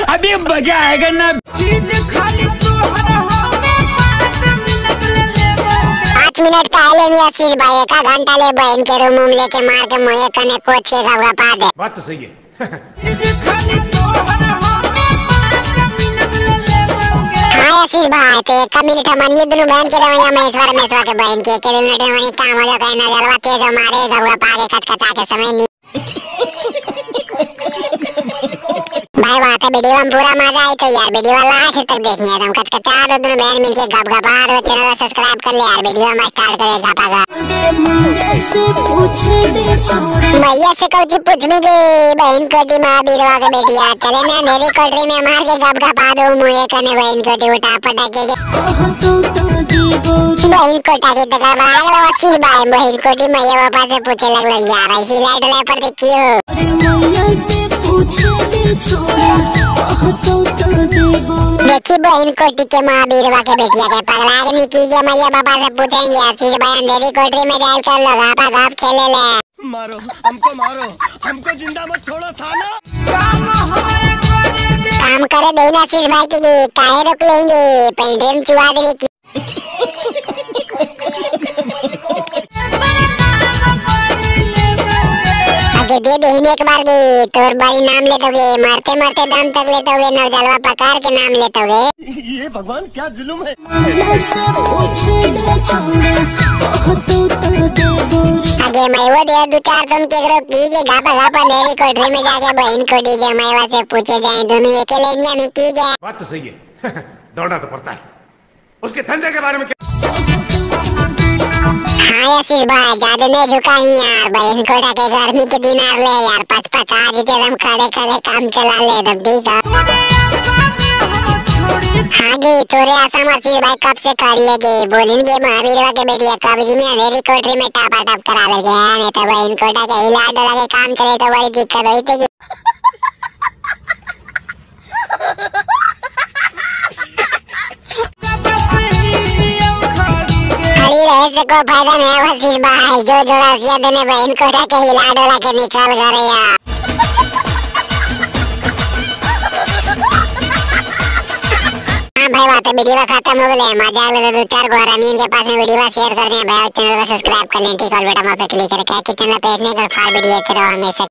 अभी मजा आएगा ना। 5 मिनट का ले मियां आशीष भाई, एक घंटा ले बहन के रूम उम लेके मार के मोहे कने कोच के गवा पा दे। बात तो सही है। हाँ आशीष भाई तो एक मिनट हम ये दोनों बहन के रवैया महेश्वर महेश्वर के बहन के एक मिनट में काम हो जाए ना जलवा तेज मारे गवा पा के कचकचा के समय नहीं। भाई बात है वीडियो में पूरा मजा आई तो यार वीडियो लास्ट तक देखनी है। कचकचा दो दोनों बहन मिलके गप गपा दो, चैनल सब्सक्राइब कर ले यार, वीडियो में स्टार्ट करे गपा गा। भैया से कुछ पूछने के बहन को दी मां बीरवा के बेटिया चले ना मेरी कोठरी में मार के गप गपा दो मुए कने बहन को दी उठा पटक के बहन को टाके तक बड़ा अच्छी भाई बहन को दी मैया बाबा से पूछे लगलो यार ऐसी लाइट लाइट पर देखियो। देखी बहन कोटी के माँ बीरवा के बेटिया के पगला के निकी के मैया बाबा से पूछेंगे आशीष भाई अंधेरी कोठरी में डाल कर लगापा गाप खेले ले। मारो हमको, मारो हमको, जिंदा मत छोड़ो साला। काम करे देना आशीष भाई की काहे रोक लेंगे पेंड्रे में चुआ देने की। आगे दे दे एक बार गे तोर बारी नाम लेते मरते मरते दम तक लेते हुए नौजलवा पकार के नाम लेते हुए। ये भगवान क्या जुल्म है। आगे मैं वो दे दो चार तुम के करो की के गापा गापा मेरी कोठरी में जाके बहन को डीजे मैं से पूछे जाए दोनों अकेले नहीं में की गए। बात तो सही है। दौड़ना तो पड़ता है उसके धंधे के बारे में। हाँ आशीष भाई ज्यादा नहीं झुका ही यार बहन को के गर्मी के दिन आ ले यार 5-5 आज हम खड़े खड़े काम चला ले तब ठीक है। हाँ जी तोरे आसाम आशीष भाई कब से कर लेगे बोलेंगे महावीरवा के बेटिया कब जी में अंधेरी कोठरी में टापा टाप करा लेगे नहीं तो बहन को के हिला डोला के काम चले तो बड़ी दिक्कत होती थी। रहे से कोई फायदा नहीं आशीष भाई जो जोड़ा सिया देने बहन को के हिला डोला के निकाल करे यार। हाँ भाई बात है वीडियो खत्म हो गए, मजा आ गया। दो चार गो रमीन के पास में वीडियो शेयर कर दें भाई, चैनल को सब्सक्राइब कर लें ठीक और बेटा वहाँ पे क्लिक करके चैनल पे इतने फार वीडियो हमेशा।